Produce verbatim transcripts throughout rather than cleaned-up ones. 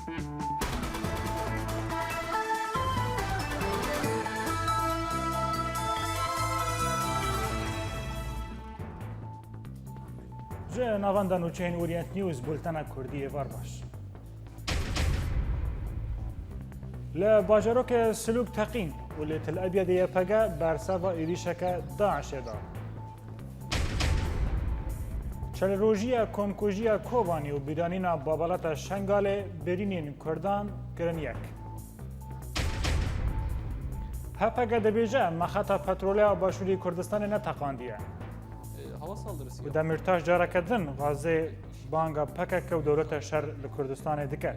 Ji navenda nûçeyên Orient News, bultena Kurdî êvar baş. Li bajarokê Silûk teqîn û li Tel Ebyadê Y P G berseva êrîşeke DAIŞê da. Çelrojiya komkujiya Kobanî û bîranîna Babalata Şengalê birînên Kurdan kirin yek. H P G dibêje, mexeta petrolê ya Başûrê Kurdistanê neteqandiye. E, hava saldırısı Û Demîrtaş careke din xwazê banga P K K û dewleta şer li Kurdistanê dike.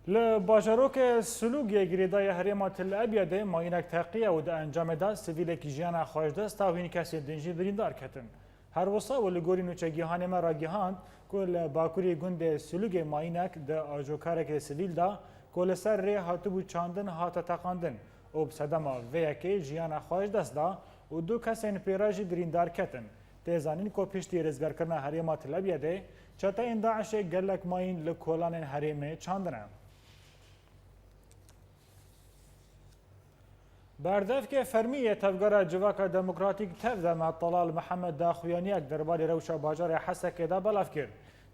Li bajarokê Silûgê girêdayê herêma Til Ebyadê mayînek teqiye û di encamê de sivîlekî jiyana xwe ji dest da û hîn kesên din jî birîndar ketin. Her wisa û li gorî nûçegihanê me ragihand ku li bakurê gundê Silûgê mayînek di ajokarekê sivîl de ku li ser rê hatibû çandin hate teqandin û bi sedema vê yekê jiyana xwe ji dest da û du kesên pê re jî birîndar ketin. Tê zanîn ku piştî rêzgarkirina herêma Til Ebyadê, çeteyên DAIŞê gelek mayîn li kolanên herêmê çandine. Berdevkê fermî yê Tevgera Civaka Demokratîk, TEV-DEME, Telal Mihemed daxuyaniyek derbarê rewşa bajarê Hesekê de belav kir.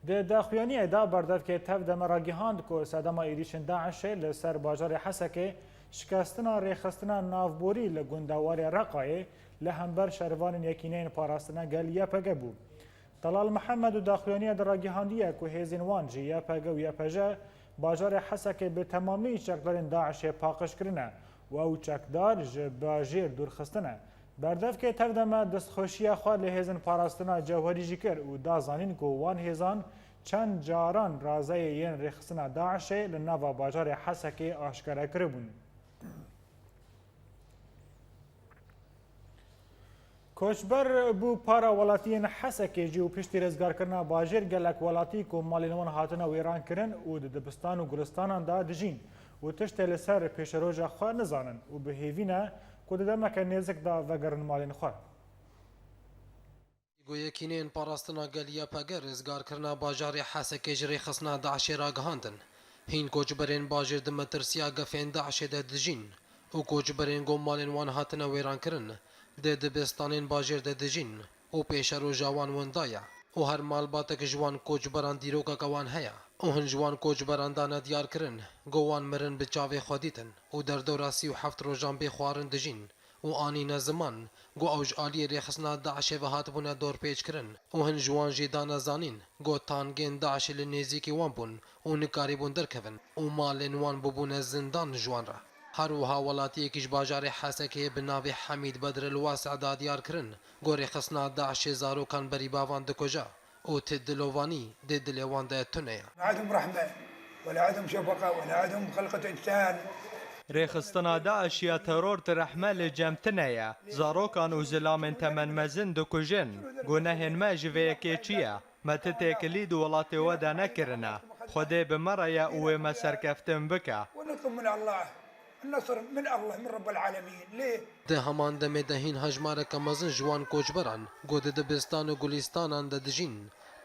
Di daxuyaniyê de berdevkê TEV-DEME ragihand ku sedema êrîşên DAIŞê li ser bajarê Hesekê şikestina rêxistina navborî li gundewarê Reqayê li hember şervanên Yekîneyên Parastina Gel, Y P G, bû. Telal Mihemed û daxuyaniya de ragihandiye ku hêzên wan ji Y P G û Y P J bajarê Hesekê bi temamî çekdarên DAIŞê paqij kirine û ew çekdar ji bajêr dûr xistine. Berdevkê TEV-DEME destxweşiya xwe li hêzên parastina cewherî jî kir û da zanîn ku wan hêzan çend caran razeyê yên rêxistina DAIŞê li nava bajarê Hesekê aşkere kiribûn. Koçber bû para welatiyên Hesekê jî û piştî rêzgarkirina bajêr gelek welatî ku malên wan hatine wêrankirin û di dibistan û gulistanan de dijîn û tiştê li ser pêşeroja xwe nizanin û bi hêvî ne ku di demeke nêzik de vegerin malên xwe. Go Yekîneyên Parastina Gel, Y P G, rêzgarkirina bajarê Hesekê ji rêxistina DAIŞê ragihandin. Hîn koçberên bajêr di metirsiya gefên DAIŞê de dijîn û koçberên ku malên wan hatine wêrankirin, di dibistanên bajêr de dijîn û pêşeroja wan winda ye û her malbatek ji wan koçberan dîrokeke wan heye û hin ji wan koçberan dane diyarkirin ku wan mirin bi çavê xwe dîtin û derdora sî û heft rojan bê xwarin dijîn û anîne ziman ku ew ji aliyê rêxistina DAIŞê ve hatibûne dorpêçkirin û hin ji wan jî dane zanîn ku tangên DAIŞê li nêzîkî wan bûn û nikarîbûn derkevin û malên wan bûbûne zindan ji wan re. Her wiha welatiyekî ji bajarê Hesekê bi navê Hemîd Bedr el Wasi da diyar kirin ku rêxistina DAIŞê zarokan berî bavan dikuje û ti dilovanî di dilê wan de tune ye. ما عندهم رحمة، ولا عندهم شفقة، ولا عندهم خلقة إنسان. Rêxistina DAIŞ ya teror ti rehme li cem tine ye. Zarokan û zilamên temen mezin dikujin. Gunehên me ji vê yekê çi ye? Me ti têkilî di welatê we de nekirine. Xwedê bi me re ye û wê me serkeftin bike. ونطلب من الله النصر من الله، من رب العالمين. ليه؟ Di heman demê de hîn hejmareke mezin ji wan koçberan ku di dibistan û gulistanan de dijîn,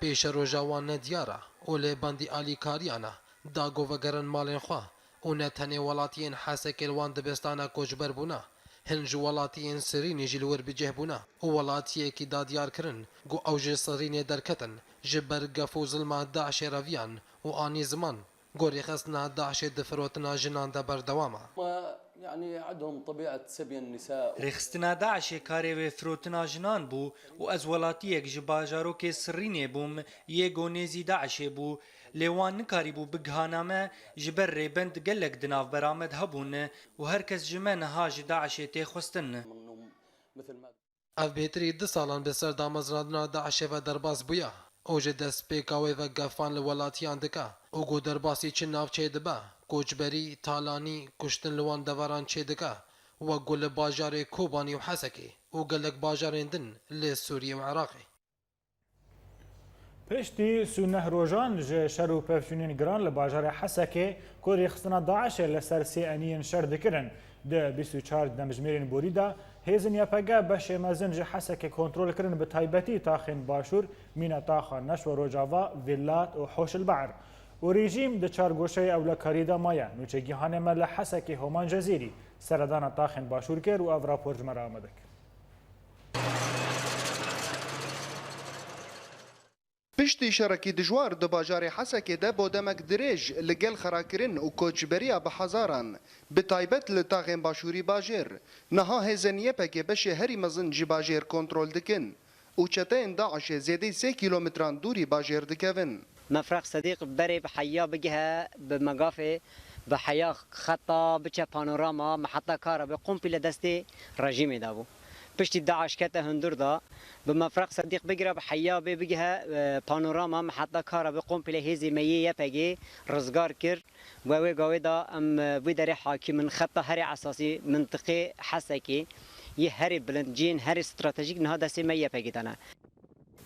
pêşeroja wan nediyar e û lê bendî alîkariyan e, da ku vegerin malên xwe û ne tenê welatiyên Hesekê li wan dibistana koçber bûne, hin ji welatiyên Sirînê jî li wir bi cih bûne û welatiyekî da diyar kirin ku ew ji Sirînê derketin, ji ber gef û zilma DAIŞê reviyan û anî ziman ku rêxistina DAIŞê di firotina jinan de berdewam e. ما، يعني، عندهم طبيعة سبي النساء. Rêxistina DAIŞê karê wê firotina jinan bû û ez welatiyek ji bajarokê Sirînê bûm, yê ku nêzî DAIŞê bû. Lê wan nikarîbû bigihana me, ji ber rêbend gelek di navbera me de hebûn û her kes ji me niha ji DAIŞê tê xwestin. Ev bêtirî du salan bi ser damezrandina DAIŞê ve derbas bûye û ji destpêka wê ve gefan li welatiyan dike û ku derbasî çi navçeyê dibe, koçberî, talanî, kuştin li wan deveran çêdike, wek ku li bajarê Kobanî û Hesekê û gelek bajarên din li Sûriyê û Iraqê. Piştî sî û neh rojan ji şer û pevçûnên giran li bajarê Hesekê ku rêxistina DAIŞê li ser sê eniyên şer dikirin, di bîst û çar demjimêrên borî de Hêzên Y P G beşê mezin ji Hesekê kontrol kirin, bi taybetî taxên başûr, mîna taxa Neşwa Rojava, Vêlat û Hoşilbehr. Û rejîm di çar goşeyê ewlekarî de maye. Nûçegihanê me li Hesekê Homan Cezîrî seredana taxên başûr kir û ev rapor ji me re amade kir. Piştî şerekî dijwar di bajarê Hesekê de bo demek dirêj li gel xerakirin û koçberiya bi hezaran, bi taybet li taxên başûrî bajêr, niha hêzên Y P G beşê herî mezin ji bajêr kontrol dikin û çeteyên DAIŞê zêdeyî sê kîlometran dûrî bajêr dikevin. Mefreq Sedîq berê bi heya bigihe bi megafê, bi heya xeta biçe panorama, me heta kara bi komple destê rejîmê de bû. Piştî DAIŞ kete hundir da, bi Mefreq Sedîq bigire bi heya bê bigihe, e, panorama, me heta kara bi komple hêzê me yê Y P G rizgar kir. We wê gavê da em, e, vî derê hakîm in. Xeta herê esasî mintiqê Hesekê yê herê bilind, cihên herê stratejîk niha destê me Y P G de ne.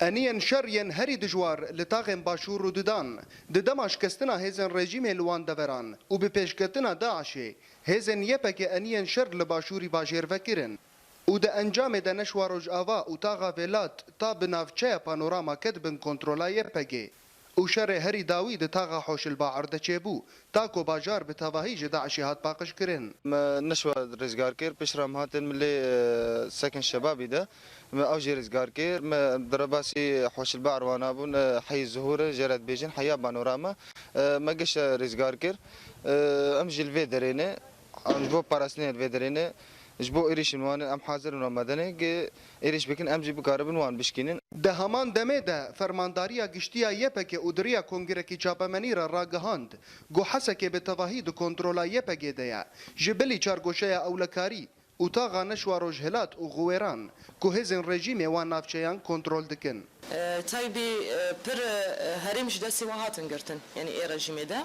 Eniyên şer yên herî dijwar li taxên başûr rû didan, di dema şikestina hêzên rejîmê li wan deveran û bi pêşketina DAIŞê, hêzên Y P G eniyên şer li başûrî bajêr vekirin û di encamê de Neşwa Rojava û taxa Vêlat ta bi navçeya Panorama ket bin kontrola Y P G. Û şerê herî dawî di taxa Hoşilbaer de çêbû, ta ku bajar bi tevahî ji DAIŞê hat paqijkirin. Me Neşwa rizgar kir, piştre em hatin min lê, e, Sekin Şebabî de. Me ew jî rizgar kir. Me derebasî Hoşilbaer wana bûn, e, heyî Zuhûr e, jê re dibêjin, heya Panorama. E, me gişte rizgar kir. E, em jî li vê derê ne. Em ji bo parastinê li vê derê ne, ji bo êrîşên wan em hazir in, wan me dene, gi êrîş bikin, em jî bikaribin wan bişkînin. Di heman demê de Fermandariya Giştî ya Y P G û di riya Kongirekî Çapemenî re ragihand, ku Hesekê bi tevahî di kontrola Y P G de ye, ji bilî çargoşeya ewlekarî û taxa Neşwa Rojhilat û Xuwêran, ku hêzên rejîmê wan navçeyan kontrol dikin. E, taybî, e, pir, e, herêm ji destê wan hatin girtin, yanî ê rejîmê de.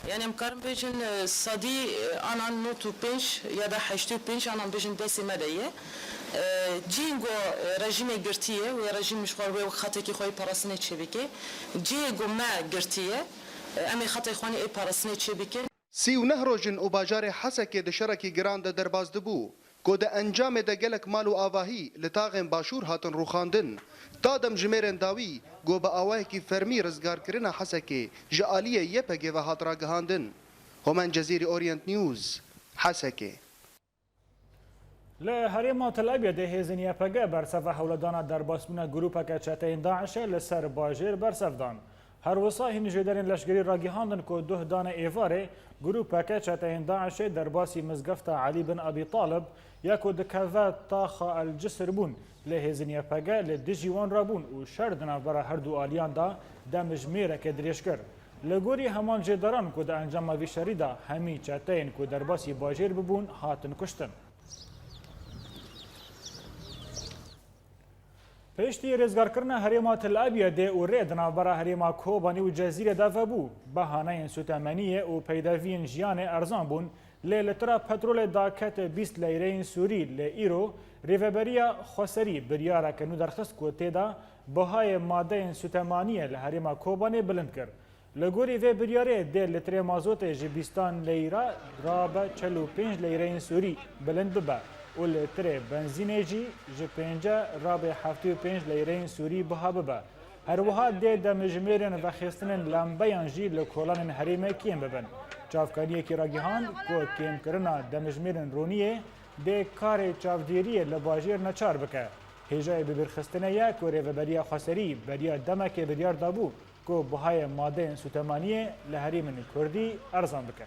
Yanî em karin bêjin, e, sedî, e, anan nod û pênc ya da heştê û pênc anan bêjin destê me de ye. E, cihên ku, e, rejîmê girtiye, wê rejîm ji xwe wê xetekî xwe yê parastinê çêbike. Cihê ku me girtiye, e, em ê xetê xwe nê ê parastinê çêbikin. Sî û neh roj in û bajarê Hesekê di şerekî giran de derbas dibû, ku di encamê de gelek mal û avahî li taxên başûr hatin rûxandin. Ta demjimêrên dawî, ku bi awayekî fermî rizgarkirina Hesekê ji aliyê Y P G ve hat ragihandin. Homen Cezîrî, Orient News, Hesekê. Li herêma Tel Abyadê hêzên Y P G bersiva hewledana derbasbûna grûpeke çeteyên DAIŞê li ser bajêr bersiv dan. Her wisa hîn jêderên leşgerî ragihandin ku duh danê êvarê grûpeke çeteyên DAIŞê derbasî mizgefta Elî bin Ebî Talib ya ku dikeve taxa El Cisir bûn, lê hêzên Y P G li dijî wan rabûn û şer di navbera her du aliyan de demjimêreke dirêj kir. Li gorî heman jêderan ku di encama vî şerî de hemî çeteyên ku derbasî bajêr bibûn hatin kuştin. Piştî rêzgarkirina herêma Tel Abyadê û rê di navbera herêma Kobanî û Cezîrê de vebû, behaneyên sûtemeniyê û peydeviyên jiyanê erzan bûn, lê litra petrolê daket bîst leyreyên sûrî, lê îro Rêveberiya Xweserî biryareke nû derxist ku tê de bihayê madeyên sûtemaniyê li herêma Kobanê bilind kir. Li gorî vê biryarê dê litrê mazotê ji bîstan leyra rabe çel û pênc leyreyên sûrî bilind bibe û litrê benzînê jî ji pênce rabe heftê û pênc leyreyên sûrî biha bibe. Her wiha dê demjimêrên vexistinên lembeyan jî li kolanên herêmê kêm bibin. Çavkaniyekî ragihand ku kêmkirina demjimêrên roniyê dê karê çavdêriyê li bajêr neçar bike. Hêjayê bibîrxistinê ye ku Rêveberiya Xweserî beriya demekê biryar dabû ku bihayê madeyên sûtemaniyê li herêmên Kurdî erzan bike.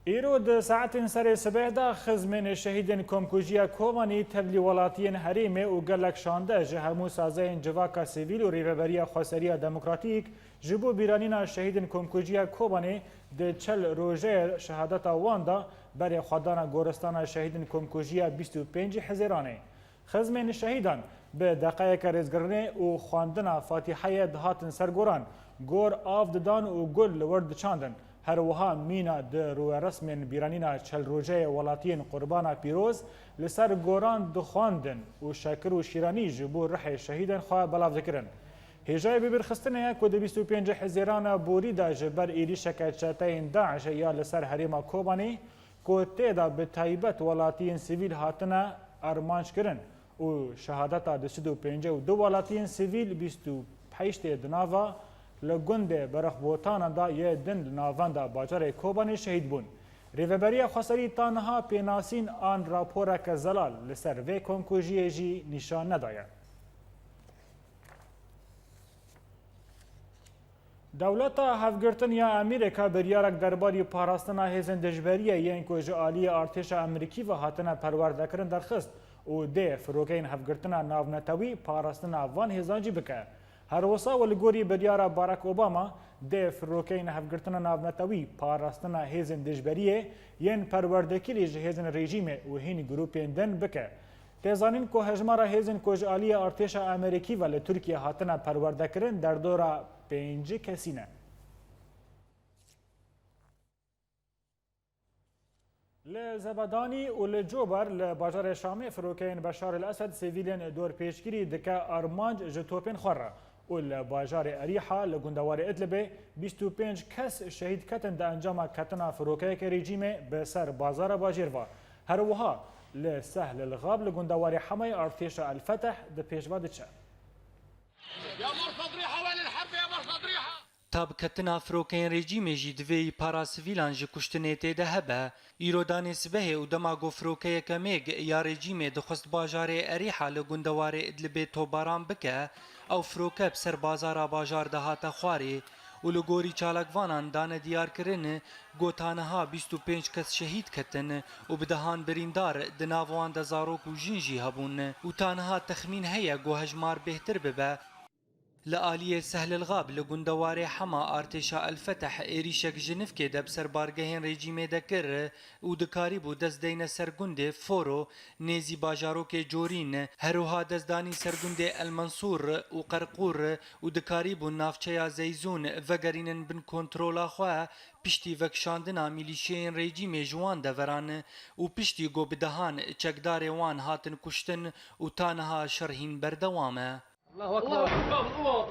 Îro di saetên serê sibeh de xizmên şehîdên Komkujiya Kobanî tevlî welatiyên herêmê û gelek şande ji hemû sazeyên civaka sivîl û Rêveberiya Xweseriya Demokratîk ji bo bîranîna şehîdên Komkujiya Kobanê di çel rojeyê şehadeta wan de berê xwedana goristana şehîdên Komkujiya bîst û pêncî Hizêranê. Xizmên şehîdan bi deqeyeke rêzgirinê û xwendina Fatîheyê dihatin ser goran, gor av didan û gul li wir diçandin. Her wiha mîna di rûveresmên bîranîna çel rojeyê welatiyên qurbana pîroz li ser goran dixwendin û şekir û şîranî ji bo rihê şehîdên xwe belav dikirin. Hêjayê bibîrxistinê ye ku di bîst û pêncê Hizêrana borî de ji ber êrîşeke çeteyên DAIŞê ya li ser herêma Kobanê ku tê de bi taybet welatiyên sivîl hatine armanc kirin û şehadeta du sed û pêncî û du welatiyên sivîl, bîst û heştê di nava li gundê Berixbotanan de yê din li navenda bajarê Kobanê şehîd bûn. Rêveberiya Xweserî ta niha pênasîn an raporeke zelal li ser vê komkujiyê jî nîşan nedaye. Dewleta Hevgirtin ya Amerîka biryarek derbarî parastina hêzên dijberiyê yên ku ji aliyê artêşa Amerîkî ve hatine perwerdekirin derxist û dê firokeyên hevgirtina navnetewî parastina van hêzan jî bike. Her wisa û li gorî biryara Barack Obama, dê firokeyên hevgirtina navnetewî parastina hêzên dijberiyê yên perwerdekirî ji hêzên rejîmê û hîn grûpên din bike. Tê zanîn ku hejmara hêzên ku ji aliyê artêşa Amerîkî ve li Tirkiye hatine perwerdekirin derdora pêncî kesî ne. Li Zebedanî û li Cober li bajarê Şamê firokeyên Beşar el Esed sivîlên dorpêçkirî dike armanc ji topên xwe re û li bajarê Erîha li gundewarê Idlibê bîst û pênc kes şehîd ketin di encama ketina firokeyeke rejîmê bi ser bazara bajêr ve. Her wiha li Sehl el Xab li gundewarê Hemayê artêşa El Feteh di pêş ve diçe. يا مرصد ريحة، وين الحرب يا مرصد ريحة؟ Tabketina firokeyên rejîmê jî divê yî para sivîlan ji kuştinê tê de hebe. Îro danê sibehê û dema ku firokeyeke mêg ya rejîmê dixwest bajarê Erîha li gundewarê Idlibê topbaran bike, ew firoke bi ser bazara bajar de hate xwarê û li gorî çalakvanan dane diyarkirin ku ta niha bîst û pênc kes şehîd ketin û bi dehan birîndar, di nav wan de zarok û jin jî hebûn û ta niha texmîn heye ku hejmar bêhtir bibe. Li aliyê Sehlil Xab li gundewarê Hema artêşa El Feteh êrîşek ji nifkê de bi ser bargehên rejîmê de kir û dikarîbû dest deyne ser gundê Foro nêzî bajarokê Corîn. Her wiha dest danîn ser gundê El Mensûr û Qerqûr û dikarîbûn navçeya Zeyzûn vegerînin bin kontrola xwe piştî vekişandina mîlîşeyên rejîmê ji wan deveran û piştî ku bi dehan çekdarê wan hatin kuştin û ta niha şer hîn berdewam e. الله أكبر.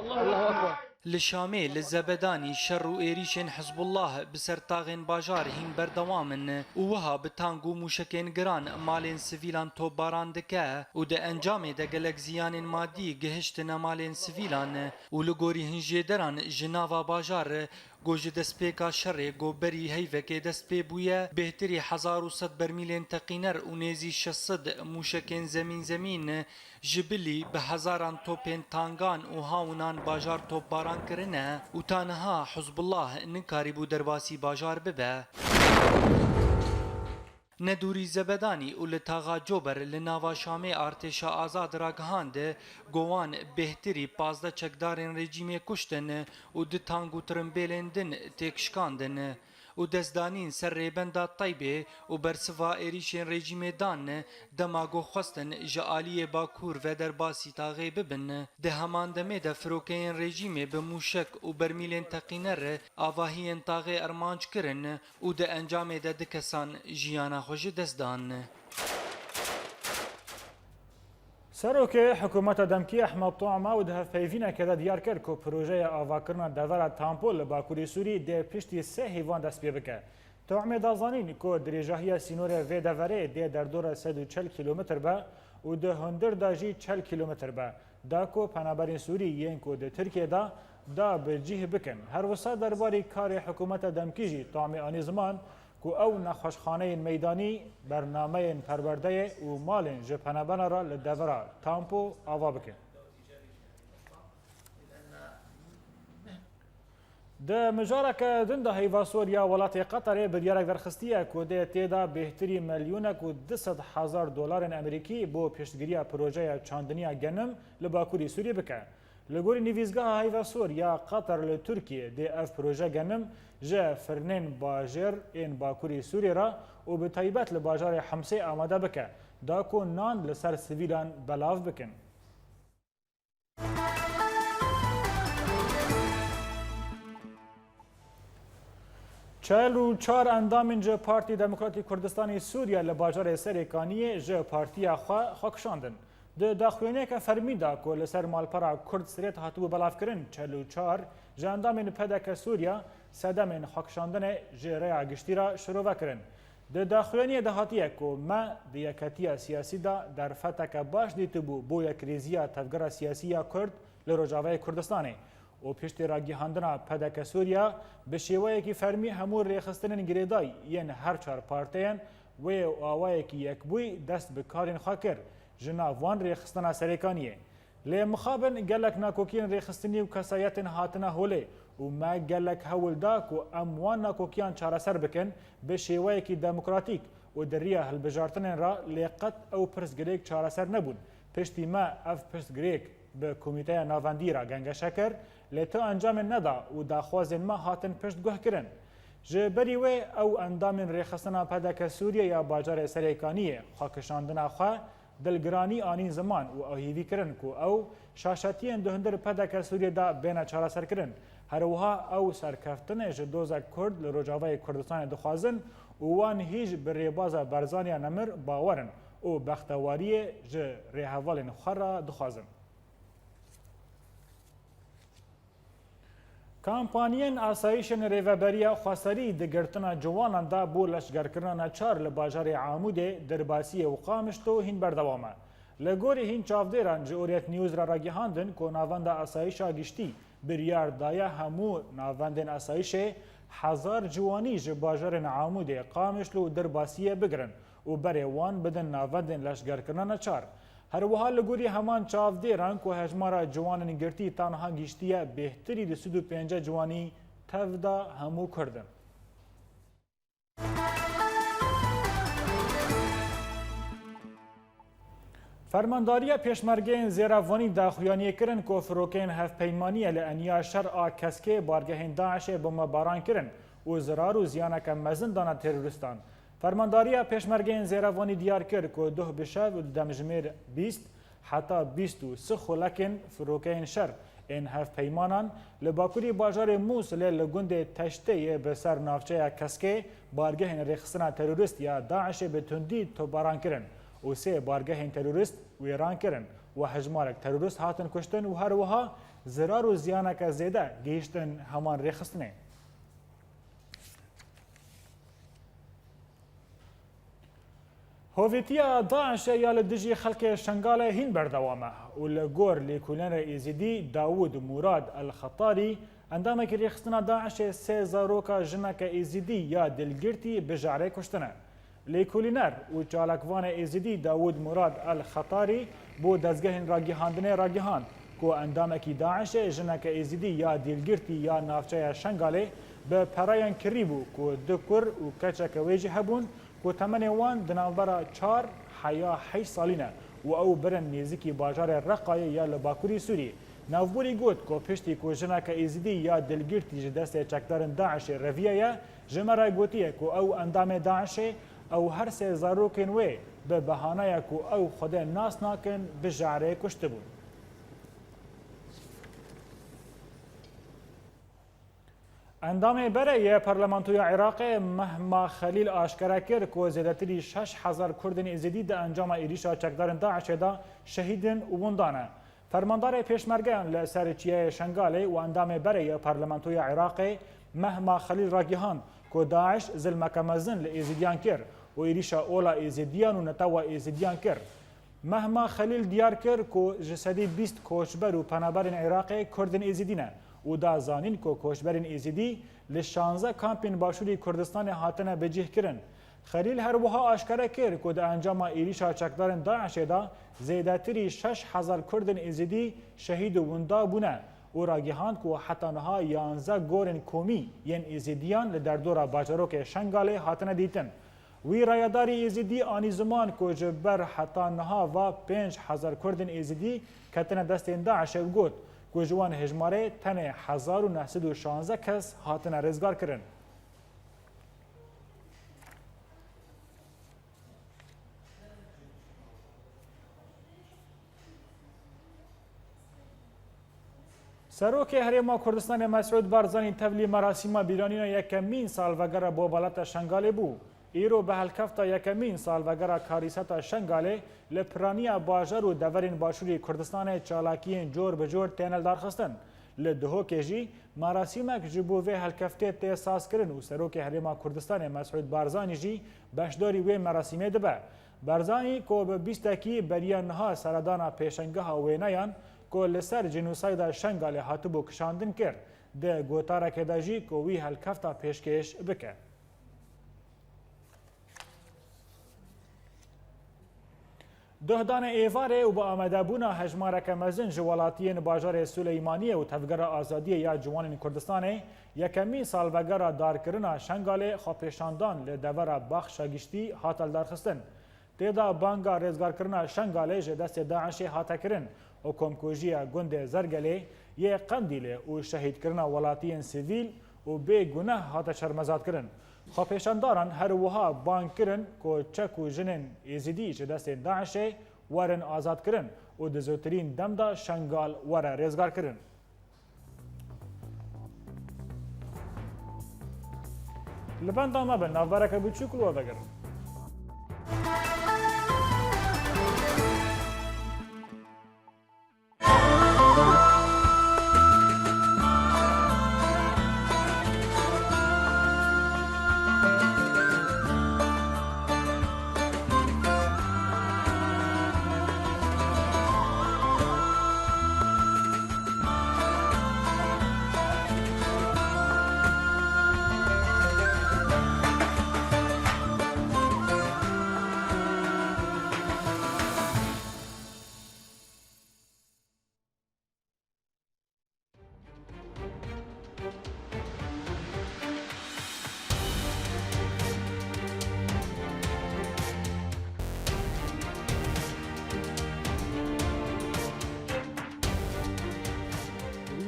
الله أكبر. Li Şamê, li Zebedanî şer û êrîşên Hizbullah bi ser taxên bajar hîn berdewam in û wiha bi tank û mûşekên giran malên sivîlan topbaran dike û di encamê de gelek ziyanên madî gihiştine malên sivîlan û li gorî hin jêderan ji nava bajar ku ji destpêka şerê ku berî heyvekê dest pê bûye, bêhtirî hezar û sed bermîlên teqîner û nêzî şeş sed mûşekên zemîn zemîn ji bilî bi hezaran topên tangan û hawnan bajar topbaran kirine û ta niha Hizbullah nikarîbû derbasî bajar bibe. Ne dûrî Zebedanî û li taxa Cober li nava Şamê artêşa azad ragihand, ku wan bêhtirî pazdeh çekdarên rejîmê kuştin û du tank û tirimbêlên din têk şikandin û destdanîn ser rêbenda Teybê û bersiva êrîşên rejîmê dan, dema ku xwestin ji aliyê Bakur ve derbasî taxê bibin. Di heman demê de firokeyên rejîmê bi mûşek û bermîlên teqîner avahiyên taxê armanc kirin û di encamê de du kesan jiyana xwe ji dest dan. Serokê Hikûmeta Demkî Ehmed Tuama û di hevpeyvînekê de diyar kir ku projeya avakirina devera Tampo li Bakurê Sûrî dê piştî sê heyvan dest pê bike. Tuamê da zanîn ku dirêjahiya sînorê vê deverê dê derdora sed û çel kîlometr be û di hundir de jî çel kîlometr be. Da ku penaberên Sûrî yên ku di Tirkiyê de da bi cih bikin. Her wisa derbarî karê hikûmeta demkî jî Tuamê anî ziman ku ew nexweşxaneyên meydanî, bernameyên perwerdeyê û malên ji penabena re li devera Tampo ava bikin. Di mijareke din de heyva sor ya welatê Qeterê biryarek derxistiye ku dê tê de bêhtirî milyonek û du sed hezar dolarên Amerîkî bo piştgiriya projeya çandiniya genim li Bakurî Sûriyê bike. Li gorî nivîsgeha heyva sor ya Qeter li Tirkiyê dê ev proje genim ji firnên bajêr ên Bakurî Sûriyê re û bi taybet li bajarê Himsê amade bike, da ku nan li ser sivîlan belav bikin. Çel û çar endamên ji Partî Demokratî Kurdistanê Sûriye li bajarê Serêkaniyê ji partiya xwe xwe kişandin. Di daxuyaniyeke fermî de ku li ser malpera Kurd Sirêt hatibû belavkirin, çel û çar ji endamên P D K Sûriya sedemên xwekişandinê ji rêya giştî re şirove kirin. Di daxuyaniyê de hatiye ku me di yeketiya siyasî de derfeteke baş dîtibû bo yekrêziya tevgera siyasî ya Kurd li Rojavayê Kurdistanê û piştî ragihandina P D K Sûriya bi şêweyekî fermî hemû rêxistinên girêdayî yên her çar parteyên wê û awayekî yekbûyî dest bi karên xwe kir, ji nav wan rêxistina Serêkaniyê. Lê mixabin gelek nakokiyên rêxistinî û kesayetên hatine holê û me gelek hewl da ku em wan nakokiyan çareser bikin bi şêweyekî demokratîk û di riya hilbijartinên re, lê qet ew pirsgirêk çareser nebûn. Piştî me ev pirsgirêk bi Komîteya Navendî re gengeşe kir, lê tu encamên neda û daxwazên me hatin piştguhkirin. Ji berî wê ew endamên rêxistina P D K Sûriye ya bajarê Serêkaniyê xwekişandina xwe dilgiranî anîn ziman û ew hêvî kirin ku ew şaşetiyên di hundir P D K Sûriyê de bêne çareserkirin. Her wiha ew serkeftinê ji dozek Kurd li Rojavayê Kurdistanê dixwazin û wan hîj bi rêbaza Barzaniya nemir bawer in û bextewariyê ji rêhevalên xwe re dixwazin. Kampaniyên asayîşên Rêveberiya Xweserî di girtina ciwanan de bo leşgerkirina neçar li bajarê Amûdê, Dirbasiyê û Qamişlo hîn berdewam e. Li gorî hîn çavdêran ji Orient News re ragihandin ku Navenda Asayîşa Giştî biryar daye hemû navendên asayîşê hezar ciwanî ji bajarên Amûdê, Qamişlo û Dirbasiyê bigirin û berê wan bidin navendên leşgerkirina neçar. Her wiha li gorî heman çavdêran ku hejmara ciwanên girtî tanha giştiye bêhtirî du sed û pêncî ciwanî, tevda hemû Kurd in. Fermandariya Pêşmergeyên Zêrevanî daxuyaniyê kirin ku firokeyên hevpeymaniye li eniya şer a Keskê bargehên DAIŞê bombebaran kirin û zirar û ziyaneke mezin dane terorîstan. Fermandariya Pêşmergeyên Zêrevanî diyar kir ku duh bi şev û di demjimêr bîst heta bîst û sê xulekên firokeyên şer ên hevpeymanan li bakurî bajarê Mûsilê li gundê Teştê yê bi ser navçeya Keskê bargehên rêxistina terorîst ya DAIŞê bi tundî topbaran kirin û sê bargehên terorîst wêran kirin û hejmarek terorîst hatin kuştin û her wiha zirar û ziyaneke zêde gihîştin heman rêxistinê. Hovîtiya DAIŞê ya li dijî xelkê Şengalê hîn berdewam e û li gor lêkolînerê Êzidî Dawûd Murad El Xetarî, endamekî rêxistina DAIŞê sê zaroka jineke Êzidî ya dilgirtî bi jarê kuştine. Lêkolîner û çalakvanê Êzidî Dawûd Murad El Xetarî bo dezgehên ragihandinê ragihand ku endamekî DAIŞê jineke Êzidî ya dîlgirtî ya navçeya Şengalê bi pereyên kirî bû ku du kur û keçeke wê jî hebûn ku temenê wan di navbera çar heya heşt salî ne û ew birin nêzîkî bajarê Reqayê ya li bakurî Sûriyê. Navborî got ku piştî ku jineke Êzidî ya dîlgirtî ji destê çekdarên DAIŞê reviyaye, ji me re gotiye ku ew endamê DAIŞê, ew her sê zarokên wê bi behanaya ku ew Xwedê nas nakin, bi jarê kuştibûn. Endamê berê yê Parlamentoya Iraqê Mehma Xelîl aşkere kir ku zêdetirî şeş hezar Kurdên Êzidî di encama êrîşa çekdarên DAIŞê de şehîd in û winda ne. Fermandarê pêşmergeyan li ser çiyayê Şengalê û endamê berê yê Parlamentoya Iraqê Mehma Xelîl ragihand ku DAIŞ zilmeke mezin li Êzidiyan kir û êrîşa ola Êzidiyan û netewa Êzidiyan kir. Mehma Xelîl diyar kir ku ji sedî bîst koçber û penaberên Iraqê Kurdên Êzidî ne û da zanîn ku koçberên Êzidî li şanzeh kampên Başûrê Kurdistanê hatine bicihkirin. Xelîl her wiha aşkere kir ku di encama êrîşa çekdarên DAIŞê de zêdetirî şeş hezar Kurdên Êzidî şehîd û winda bûne û ragihand ku heta niha yanzeh gorên komî yên Êzidiyan li derdora bajarokê Şengalê hatine dîtin. Wî rayedarî Êzidî anî ziman ku ji ber heta niha va pênc hezar Kurdên Êzidî ketine destên DAIŞê û got ku ji wan hejmarê tenê hezar û neh sed û şanzeh kes hatine rêzgarkirin. Serokê Herêma Kurdistanê Mesûd Barzanî tevlî merasîma bîranîna yekemîn salvegera Bobalata Şengalê bû. Îro bi helkefta yekemîn salvegera karîseta Şengalê li piraniya bajar û deverên Başûrê Kurdistanê çalakiyên cor bi cor têne lidarxistin. Li Duhokê jî merasîmek ji bo vê helkeftê tê sazkirin û Serokê Herêma Kurdistanê Mesûd Barzanî jî beşdarî wê merasîmê dibe. Barzanî ku bi bîstekî beriya niha seredana pêşengeha wêneyan ku li ser jenosayda Şengalê hatibû kişandin kir, di gotarekê de jî ku wî helkefta pêşkêş bike. Duhdanê êvarê û bi amadebûna hejmareke mezin ji welatiyên bajarê Silêmaniyê û Tevgera Azadiyê ya Ciwanên Kurdistanê yekemîn salvegera darkirina Şengalê xwepêşandan li devera Baxça Giştî hate lidarxistin. Tê de banga rêzgarkirina Şengalê ji destê DAIŞê hate kirin û komkujiya gundê Zergelê yê Qendîlê û şehîdkirina welatiyên sivîl û bê guneh hate şermezarkirin. Xwepêşandaran her wiha bang kirin ku çek û jinên Êzidî ji destên DAIŞê werin azadkirin û di zûtirîn dem de Şengal were rêzgarkirin. Li benda me bin, navbereke biçûk li we vegerin.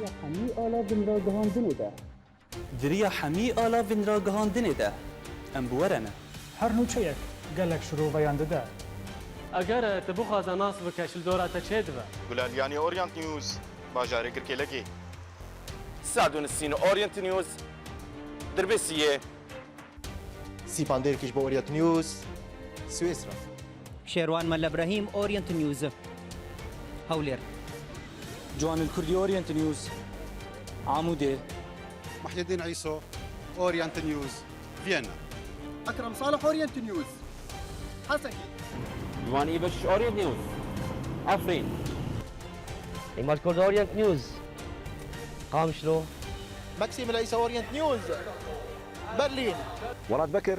Di riya hemî ala binragihandinê de. Di riya hemî ala vinragihandinê de em bi we re ne. Her nûçeyek gelek şiroveyan dide. Eger tu bixwaze nas bike, ji li dora te çê dibe. Gulal Yanî, Orient News, bajarê Girkêlekê. Sadun Sîn, Orient News, Dirbêsiyê. Sîpan Dêrkiş bo Orient News, Swêsra. Şêrwan Melle Brahîm, Orient News, Hewlêr. Ciwanil Kurdî, Orient News, Amûdê. Muhyiddin Îso, Orient News, Viyana. Ekrem Salih, Orient News, Hesekî. Ciwanî Beşiş, Orient News, Efrîn. Îmad Kurd, Orient News, Qamişlo. Maksim El Îsa, Orient News, Berlîn. Welat Bekir,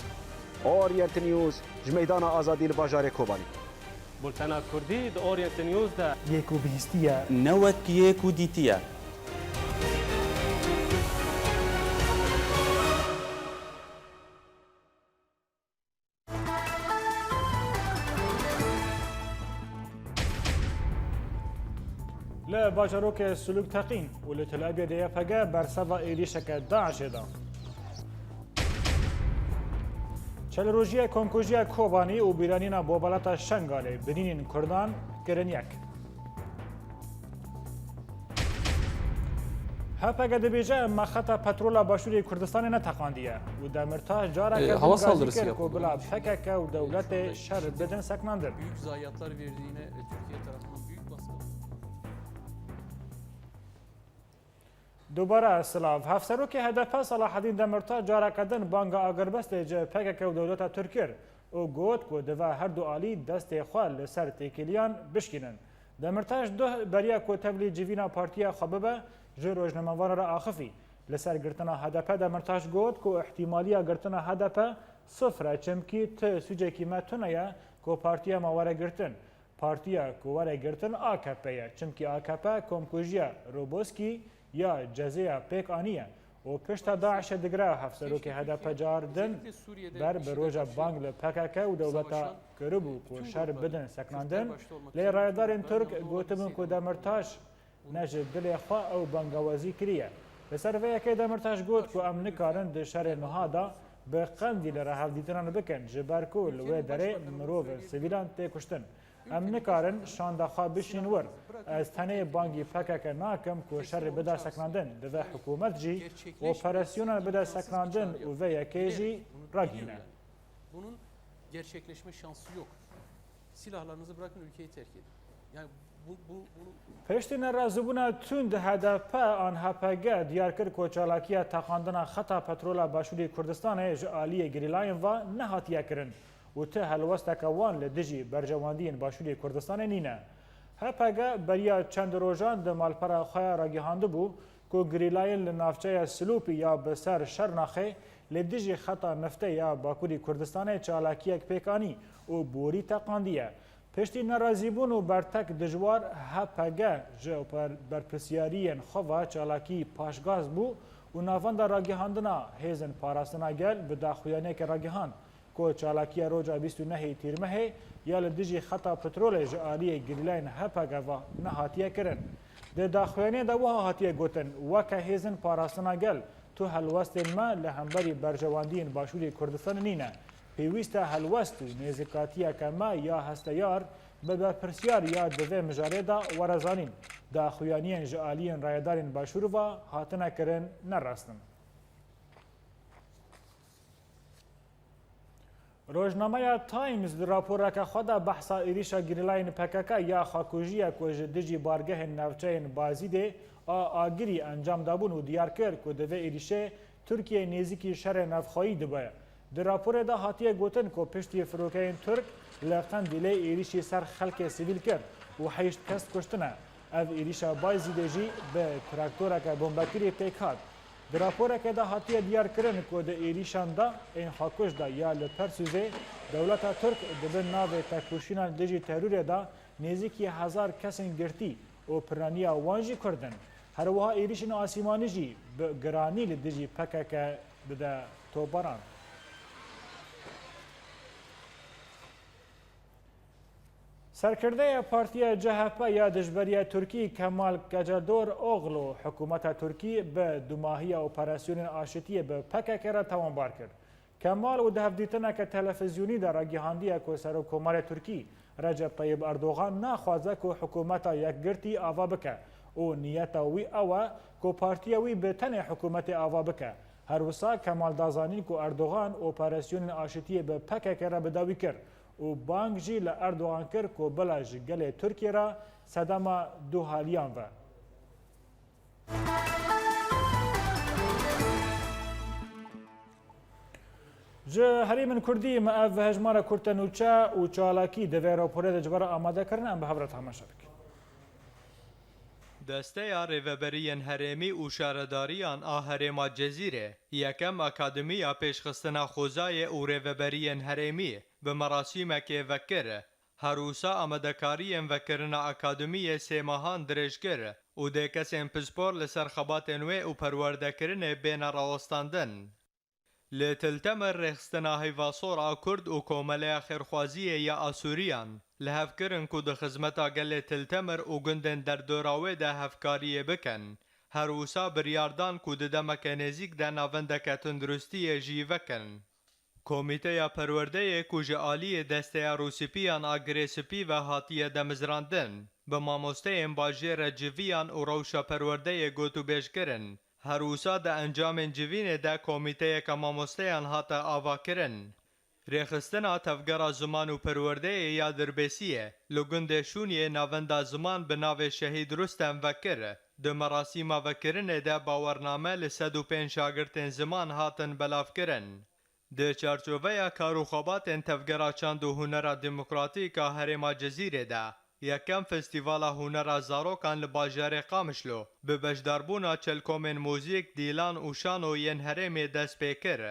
Orient News, ji Meydana Azadî li bajarê Kobanî. Bultena Kurdî di Orient News de. Yê ku bihîstiye. Ne wek yê ku dîtiye. Li bajarokê Sulûk teqîn û li Tel Abyadê Y P G berseva êrîşeke DAIŞê da. Çelrojiya Komkujiya Kobanî û bîranîna bobalata Şengalê binînên Kurdan kirin yek. H P G dibêje, me xeta petrola Başûrê Kurdistanê neteqandiye û Demirtaş careke din gazî kir ku bila P K K û dewletê şer bidin sekinandin. Büyük zayiatlar verdiğine, e, Türkiye tarafından büyük baskı. Dubare silav. Hevserokê H D P Selahedîn Demirtaş careke din banga agirbestê ji P K K û dewleta Tirk kir û got ku divê her du alî destê xwe li ser têkiliyan bişkînin. Demirtaş duh beriya ku tevlî civîna partiya xwe bibe, ji rojnamevanan re axifî. Li ser girtina H D P Demirtaş got ku îhtîmaliya girtina H D P sifir e, çimkî ti sûcekî me tune ye ku partiya me were girtin. Partiya ku were girtin A K P ye, çimkî A K P komkujiya Roboskî ya Cezê ya pêk aniye û pişta DAIŞê digire. Hevserokê H D P car din ber bi roja bang li P K K û dewleta kiribû ku şer bidin sekinandin, lê rayedarên Tirk gotibûn ku Demirtaş ne ji dilê xwe ew bangawazî kiriye. Li ser vê yekê Demirtaş got ku em nikarin di şerê niha de bi Qendîlê re hevdîtinan bikin, ji ber ku li wê derê mirovên sivîlan tê kuştin. Em nikarin şanda xwe bişîn wir. Ez tenê bangî P K K nakim ku şerê bide sekinandin. Divê hikûmet jî operasyonan bide sekinandin û vê yekê jî ragihîne. Bunun gerçekleşme şansı yok. Silahlarınızı bırakın, ülkeyi terk edin. Yani bu, bu, bunu Piştî nerazîbûna tund H D P an H P G diyar kir ku çalakiya teqandina xeta petrola Başûrê Kurdistanê ji aliyê gerîlayên ve nehatiye kirin û ti helwesteke wan li dijî berjewendiyên Başûrê Kurdistanê nîne. H P G beriya çend rojan di malpera xwe ya ragihandibû ku gerîlayên li navçeya Silûpî ya bi ser Şernaxê li dijî xeta niftê ya Bakurî Kurdistanê çalakiyek pêk anî û borî teqandiye. Piştî nerazîbûn û bertek dijwar, H P G ji ber-, berpirsiyariyên xwe ve çalakî paşgaz bû û navenda ragihandina Hêzên Parastina Gel bi daxuyaniyekê ragihand ku çalakiya roja bîst û nehê Tîrmehê ya li dijî xeta petrolê ji aliyê gerîlayên H P G ve nehatiye kirin. Di daxuyaniyê de wiha hatiye gotin, Weke Hêzên Parastina Gel, tu helwestên me li hemberî berjewendiyên Başûrê Kurdistanê nîne. Pêwîst e helwest û nêzîkatiyeke me ya hesteyar bi berpirsiyar ya di vê mijarê de were zanîn. Daxuyaniyên ji aliyên rayedarên Başûr ve hatine kirin ne rast in. Rojnameya Times di raporeke xwe de behsa êrîşa gerîlayên P K K ya xwekujiye ku ji dijî bargehên navçeyên Bazîdê a Agirî encam dabûn û diyar kir ku di vê êrîşê Tirkiye nêzîkî şerê navxweyî dibe. Di raporê de hatiye gotin ku piştî firokeyên Tirk li Qendîlê êrîşî ser xelkê sivîl kir û heşt kes kuştine. Ev êrîşa Bazîdê jî bi traktoreke bombekirî pêk hat. Di raporekê de hatiye diyarkirin ku di êrîşan de ên xwekuş de ya li Persûzê, dewleta Tirk di bin navê tekoşîna dijî terorê de nêzîkî hezar kesên girtî û piraniya wan jî Kurd in. Her wiha êrîşên asîmanî jî bi giranî li dijî P K K dide tobaran. Serkirdeya Partiya C H P ya dijberiya Tirkî Kemal Kecedor Oglu hikûmeta Tirkî bi dumahiya operasyonên aşitiyê bi P K K re tawanbar kir. Kemal û di hevdîtineke televîzyonî de ragihandiye ku Serokkomarê Tirkî Recep Tayyip Erdogan naxwaze ku hikûmeta yekgirtî ava bike û niyeta wî ew e ku partiya wî bi tenê hikûmetê ava bike. Her wisa Kemal da zanîn ku Erdogan operasyonên aşitiyê bi P K K re bi dawî kir û bang jî li Erdogan kir ku bila ji gelê Tirkiyê re sedema duhaliyan ve. Ji herêmên Kurdî me ev hejmara kurte nûçe û çalakî di vê raporê de ji we re amade kirin, em bi hev re temaşe bikin. Desteya Rêveberiyên Herêmî û Şaredariyan a Herêma Cezîrê yekem Akademiya Pêşxistina Xwezayê û Rêveberiyên Herêmî bi merasîmekê vekir. Her wisa amadekariyên vekirina Akademiyê sê mehan dirêj kir û dê kesên pispor li ser xebatên wê û perwerdekirinê bêne rawestandin. Li Til Temir rêxistina Heyva Sor a Kurd û Komeleya Xêrxwaziyê ya Asûriyan li hev kirin ku di xizmeta gelê Til Temir û gundên derdora wê de hevkariyê bikin. Her wisa biryar dan ku di demeke nêzîk de navendeke tunduristiyê jî vekin. Komîteya Perwerdeyê ku ji aliyê Desteya Rûsipiyan a Girê Spî ve hatiye demizrandin, bi mamosteyên bajêre civiyan û rewşa perwerdeyê gotûbêj kirin. Her wisa di encamên civînê de komîteyeke mamosteyan hate avakirin. Rêxistina Tevgera Ziman û Perwerdeyê ya Dirbêsiyê li gundê Şûniyê navenda ziman bi navê Şehîd Rustem vekir. Di merasîma vekirinê de bawername li sed û pênc şagirtên ziman hatin belavkirin. Di çarçoveya kar û xebatên Tevgera Çand û Hunera Demokratîk a Herêma Cezîrê de, yekem Festîvala Hunera Zarokan li bajarê Qamişlo bi beşdarbûna çelkomên muzîk, dîlan û şano yên herêmê dest pê kir.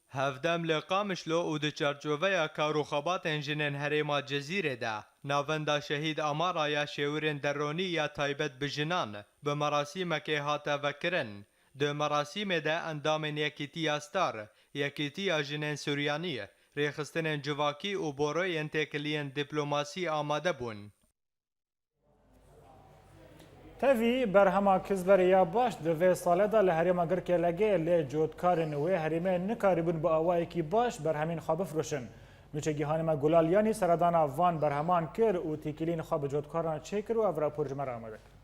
Hevdem li Qamişlo û di çarçoveya kar û xebatên jinên Herêma Cezîrê de, navenda Şehîd Amara ya Şêwirên Deronî ya Taybet bi Jinan bi merasîmekê hate vekirin. Di merasîmê de endamên Yekîtiya Star, Yekîtiya Jinên Suryanî, rêxistinên civakî û boroyên têkiliyên dîplomasî amade bûn. Tevî berhema Kizberê ya Baş di vê salê de li herêma Girkê Legê lê cotkarên wê herêmê nikaribûn bi awayekî baş berhemên xwe bifroşin. Nûçegîhanê me Gulal Yanî seredana van berheman kir û têkiliyên xwe bi cotkaran çêkir û ev rapor ji me re amade kir.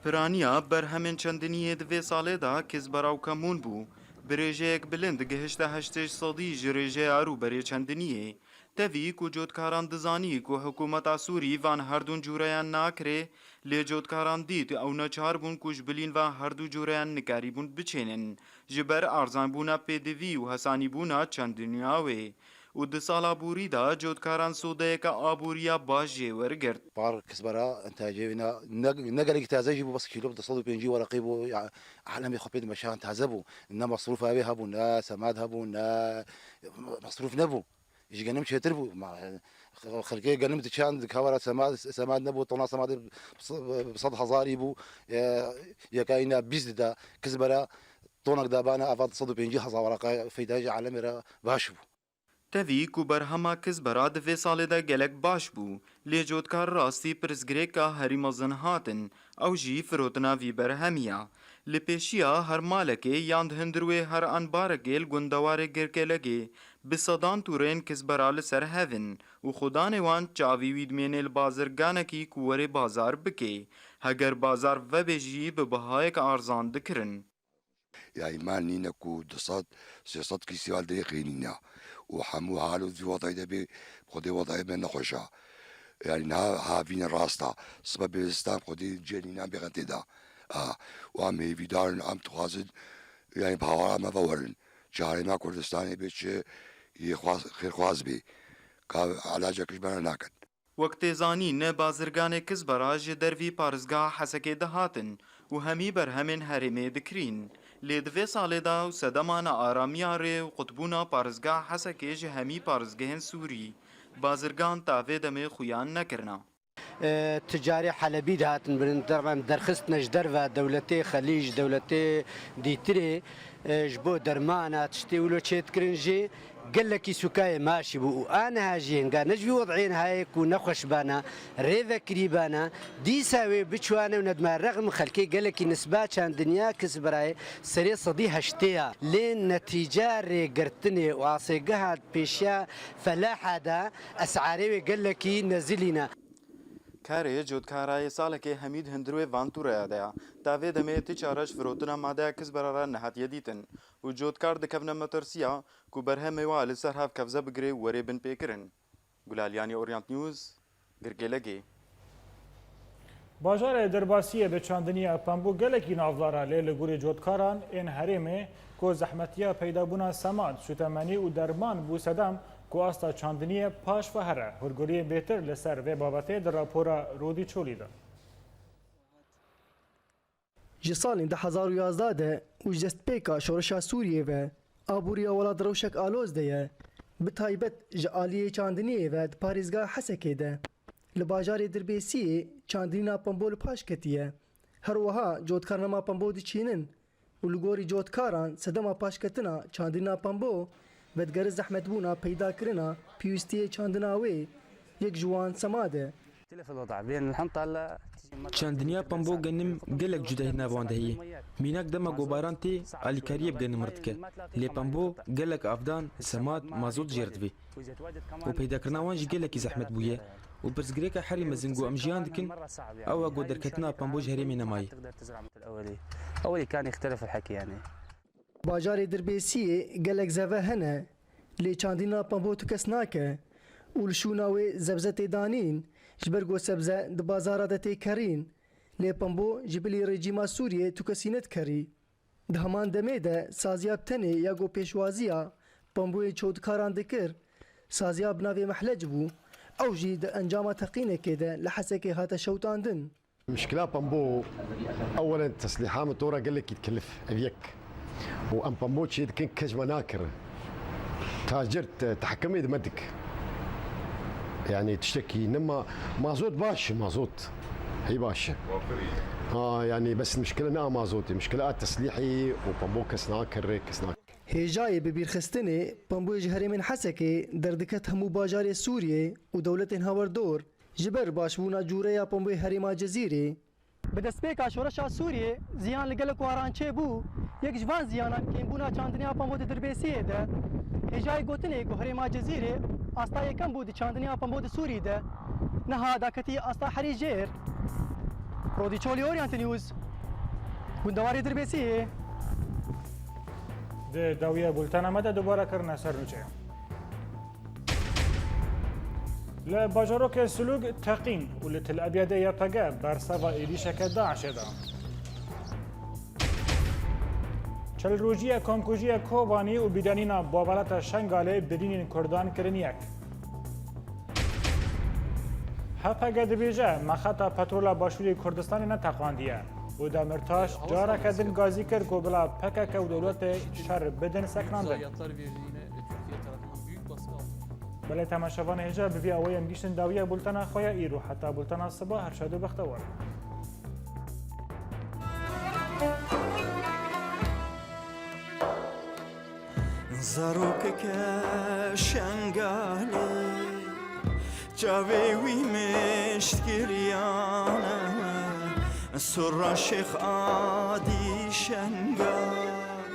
Piraniya berhemên çandiniyê di vê salê de Kizbera û Kemûn bû. Bi rêjeyek bilind gihişte heştê sedî ji rêjeya rûberê çendiniyê. Tevî ku cotkaran dizanî ku hikûmeta Sûrî van herdûn cûreyan nakirê, lê cotkaran dît ew neçar bûn ku ji bilîn van herdû cûreyan nikarîbûn biçênin, ji ber arzanbûna pêdivî û hesanîbûna çendiniya wê. Û di sala borî de cotkaran sodeyeke aboriya baş jê wergirt. Par Kisbera, entacê wê ne, ne, ne gelekî taze jî bû, bes kîlo du sed û pêncî wereqî bû, ya, alemê xwe pê dimeşan taze bû. Ne mesrûfa wê hebû, ne semad hebû, ne mesrûf nebû. Ji genim çêtir bû. Ma, xelkê genim diçan, di kawara semad, semad nebû, tona semadê bi sed hezarî bû. E, yeka îna bîst dida, Kisbera tonek dabana, ava du sed û pêncî hezar wereqa feyda ji alemê re baş bû. Tevî ku berhema Kisbera di vê salê de gelek baş bû, lê cotkar rastî pirsgirêka herî mezin hatin, ew jî firotina vî berhemî ya. Li pêşiya her malekê yan di hundir wê her anbarekê li gundewarê Girkelegê bi sedan tûrên Kisbera li ser hev in û xudanê wan çavî wî dimênê li bazirganekî ku werê bazar bikê. Heger bazar vebe jî bi bihayek arzan dikirin. Yani mal nîne ku du sed, sê sed kîsî al derê qênîne. Û hemû hal û zî wedayî de bê, Xwedê wedayê me nexweş a. Yani niha havîne rast a. Sibe bê zistan Xwedê cê nînan bêxin tê de. A, û em hêvîdar in, em dixwazin, yani bi hawara me ve werin. Çi herêma Kurdistanê bê, çi yê xwaz-, xêrxwaz bê. Ka elacek ji me re nakin. Wek tê zanîn, bazirganê Kisbera ji dervî parêzgeha Hesekê dihatin û hemî berhemên herêmê dikirîn. Lê di vê salê de û sedema nearamiya rê û qutbûna parêzgeha Hesekê ji hemî parêzgehên Sûrî, bazirgan ta vê demê xuyan nekirina. E, ticarê Helebî dihatin birin, derxistine ji derve dewletê Xelîj, dewletê dîtirê, e, ji bo dermana tiştê wilo çêdikirin jî. Gelekî sûkayê maşî bû û a niha jî hinga ne ji vî wed'ê niha yê ku nexweş bana, rê vekirî bana, dîsa wê biçûane û nedime rexm xelkê gelekî nisba çandiniya Kisberayê serê sedî heştê ya. Lê netîca rêgirtinê û asêgeha pêşiya felaha de esarê wê gelekî nezilî ne. Karê cotkarayê salekê hemî di hundir wê van tûreya de ya. Ta vê demê ti çare ji firotina madeya Kisbera re nehatiye dîtin û cotkar dikevne metirsiya ku berhemê wa li ser hev kevze bigire û were binpêkirin. Gulaliyanî, Orient News, Girkêlegê. Bajarê Dirbasiyê de çandiniya pembû gelekî navdar e, lê li gorî cotkaran ên herêmê ku zehmetiya peydabûna semad, sûtemenî û derman bû sedem ku asta çandiniyê paş ve here. Hûrguliyên bêtir li ser vê babetê di rapora Rûdî Çolî de. Ji salên du hezar û yazdeh de û ji destpêka şoreşa Sûriyê ve aboriya welat rewşek aloz de ye. Bi taybet ji aliyê çandiniyê ve di parêzgeha Hesekê de li bajarê Dirbêsiyê çandinîna pembo li paş ketiye. Her wiha cotkarnama pembo diçînin û li gorî cotkaran sedema paşketina çandinîna pembo vedigere zehmetbûna peydakirina pêwîstiyê çandina wê, yek ji wan semad e. Çandiniya pembo genim gelek cudahî nav wan de heye. Mînak dema ku baran tê, alîkariyê bi genim re dike. Lê pembo gelek avdan, semad, mazot jê re divê. Û peydakirina wan jî gelekî zehmet bûye. Û pirsgirêka herî mezin ku em jiyan dikin, ew e ku derketina pembo ji herêmê nemaye. Bajarê Dirbêsiyê gelek zeve hene, lê çandîna pembo tu kes nake û li şûna wê zebze tê danîn, ji ber ku sebze di bazara de tê kerîn, lê pembo ji bilî rejîma Sûriyê tu kesî nedikerî. Di heman demê de saziya bi tenê ya ku pêşwaziya pemboyê çotikaran dikir, saziya bi navê Mehlec bû, ew jî di encama teqînekê de li Hesekê hate şewitandin. Mişkila pembo, ewelen teslîha motora gelekî dikilif, ev yek. Û em pembo çê dikin, kes me nakir. Tacir te-, tehkimê di me dik. Yani tiştekî ne ma-, mazot baş, mazot. Hey baş. Ha, yani bes mişkila ne a mazotê, mişkila a teslîhê û pembo kes nakir, kes nakir. Hêjayê bibîrxistinê pemboyê ji herêmên Hesekê derdiket hemû bajarê Sûriyê û dewletên hawerdor. Ji ber başbûna cûreya pemboyê herêma Cezîrê. Bi destpêka şoreşa Sûriyê ziyan li gelek waran çêbû. Yek ji van ziyanan kêmbûna çandiniya pembo di Dirbêsiyê de. Hêjayê gotinê ku herêma Cezîrê asta yekem bû di çandiniya pembo di Sûrî de. Niha daketî asta herî jêr. Rodî Çolî, Orient News, gundewarê Dirbêsiyê. Di dawiya bultena me de dubare kirine ser nûçeyan. Li bajarokê Silûg teqîn û li Til Ebyadê Y P G berseva êrîşeke DAIŞê da. Çil rojiya komkujiya Kobanî û bîranîna bawelata Şengalê birînên Kurdan kirin yek. H P G dibêje, mexeta petrola Başûrê Kurdistanê neteqandiye û Demirtaş careke din gazî kir ku bila P K K û dewletê şer bidin sekinandin. Zayiatlar verdiğine Türkiye tarafından büyük baskı altında. Belê temaşevanê hêja, bi vî awayê em gihîştin dawiya bultena xwe ya îro. Heta bultena siba, her şad û bextewar. Zarokeke Şengalê, çavê wî mişt giriyane, Surra Şêx Adî Şengal,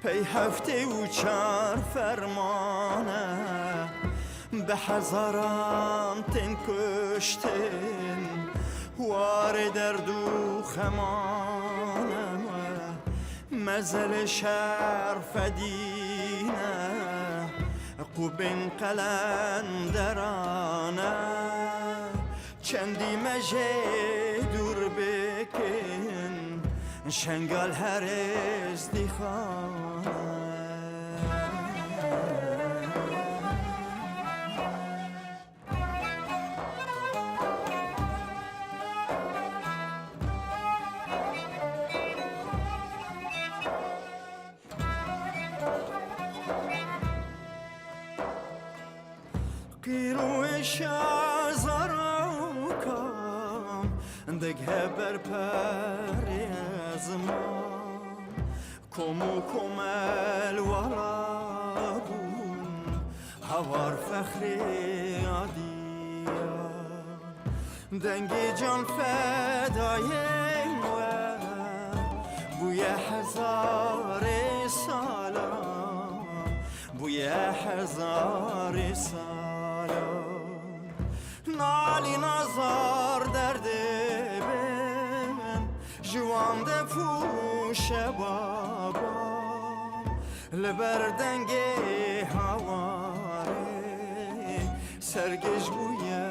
pey heftê û çar fermane, bi hezaran tên kuştin, warê derd û xemane. Mezelê Şerfedîne, qubên qelenderane, çendî me jê dûr bikin, Şengal herêz dîxane. Qîroyê şazarokan dighe ber perê ziman. Kom û komel wala bûn, hawar fexrê adiyan. Dengê can fedayên we bûye hezarê salan, bûye hezarê salan. Nalî nazar derdê bin, ji wan def û şebaban, li ber dengê hawarê sergêj bûye